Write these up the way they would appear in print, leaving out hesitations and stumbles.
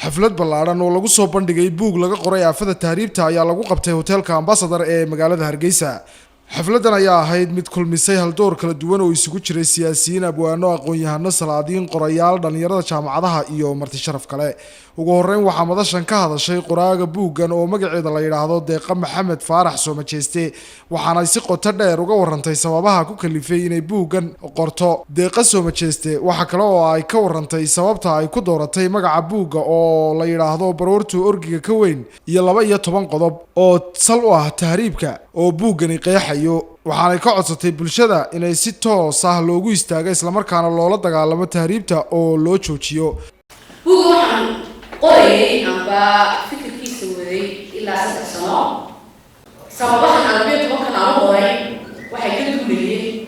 Xaflad ballaadhan oo lagu soo bandhigay buug laga qoray aafada tahriibta ayaa lagu qabtay hoteelka Ambassador ee magaalada Hargeysa. Xafladdan ayaa ahayd mid kulmisay haldoor kala duwan oo isugu jiray siyaasiyiin, abwaano, aqoon-yahano, salaadiin, qorayaal, dhallinyarada jaamacadaha iyo marti sharaf kale. Ugu horreyn waxaa madashan ka hadashay qoraaga buuggan oo magaceeda la yidhaahdo Deeqa Maxamed Faarax Soomajeeste, waxaana si qoto dheer uga warantay sababaha ku kalifay inay buuggan qorto. Deeqa Soomajeeste waxa kale oo ay ka warantay sababta ay ku dooratay magaca buugga oo la yidhaahdo Baroortu Orgiga ka Weyn iyo 12 qodob oo sal u ah tahriibka oo buuggani qeexayo. Waxaanay ka codsatay bulshada inay si toos ah loogu istaago, islamarkaana loola dagaalamo tahriibta oo loo joojiyo. Buugga waxaan qorayay amba fikirkiisa waday ilaa 3 sano. Sababahan aan 12-kan aan u qoray waxay ka duulayeen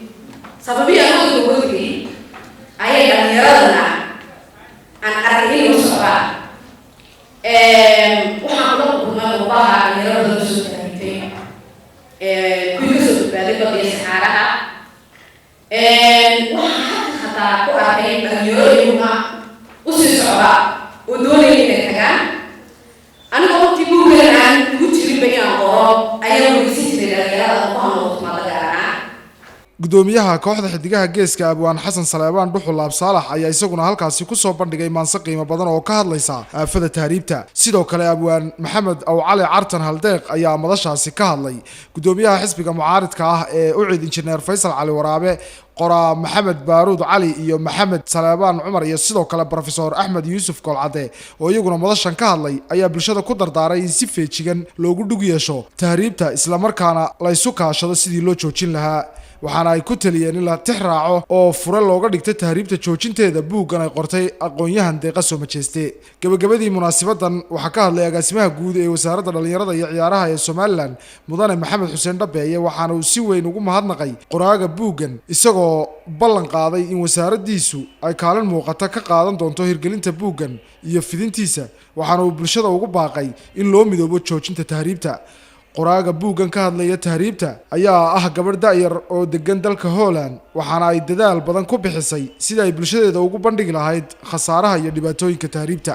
sababihii aan waddanka uga tegay ayay dhalinyaradana aan arkay inay u socdaan. Waxaan kula kulmay qurbaha dhalinyaro badan soo tahriibtay, kuwii kasoo badbaaday badda iyo saxaaraha. Waxaan halka hataa ku arkay dhalinyaro iyaguna usii socda oo doonaya inay tagaan. Anigoo waqti buuggan aan ugu jirinba inaan qoro ayaan weydiisan jiray dhalinyarada ku hanoqoto gaar ahaan. Gudoomiyaha kooxda Xidigaha Geeska, Abwaan Xasan Saleebaan Dhuxul Laab Saalax, ayaa isaguna halkaasi kusoo bandhigay maanse qiimo badan oo ka hadlaysa aafada tahriibta. Sidoo kale Abwaan Maxamed Awcali Cartan Haldeeq ayaa madashaasi ka hadlay. Gudoomiyaha xisbiga mucaaridka ah ee UCID, Injineer Faysal Cali Waraabe, qoraa Maxamed Baaruud Cali iyo Maxamed Saleebaan Cumar iyo sidoo kale Brofesor Axmed Yuusuf Koolcadde oo iyaguna madashan ka hadlay ayaa bulshada ku dardaaray in si feejigan loogu dhug yeesho tahriibta, islamarkaana la isu kaashado sidii loo joojin lahaa. Waxaana ay ku taliyeen in la tix raaco oo fure looga dhigta tahriibta joojinteeda buuggan ay qortay aqoon-yahan Deeqa Soo Majeeste. Gebagabadii munaasibadan waxaa ka hadlay agaasimaha guud ee Wasaaradda Dhallinyarada iyo Ciyaaraha ee Somaliland, Mudane Maxamed Xuseen Dhabeeye, waxaana uu si weyn ugu mahadnaqay qoraaga buuggan, isagoo ballan qaaday in wasaaraddiisu ay kaalin muuqata ka qaadan doonto hirgelinta buuggan iyo fidintiisa. Waxaana uu bulshada ugu baaqay in loo midoobo joojinta tahriibta. Qoraaga buuggan ka hadlaya tahriibta ayaa ah gabadh da'yar oo degan dalka Holland, waxaana ay dadaal badan ku bixisay sida ay bulshadeeda ugu bandhigi lahayd khasaaraha iyo dhibaatooyinka tahriibta.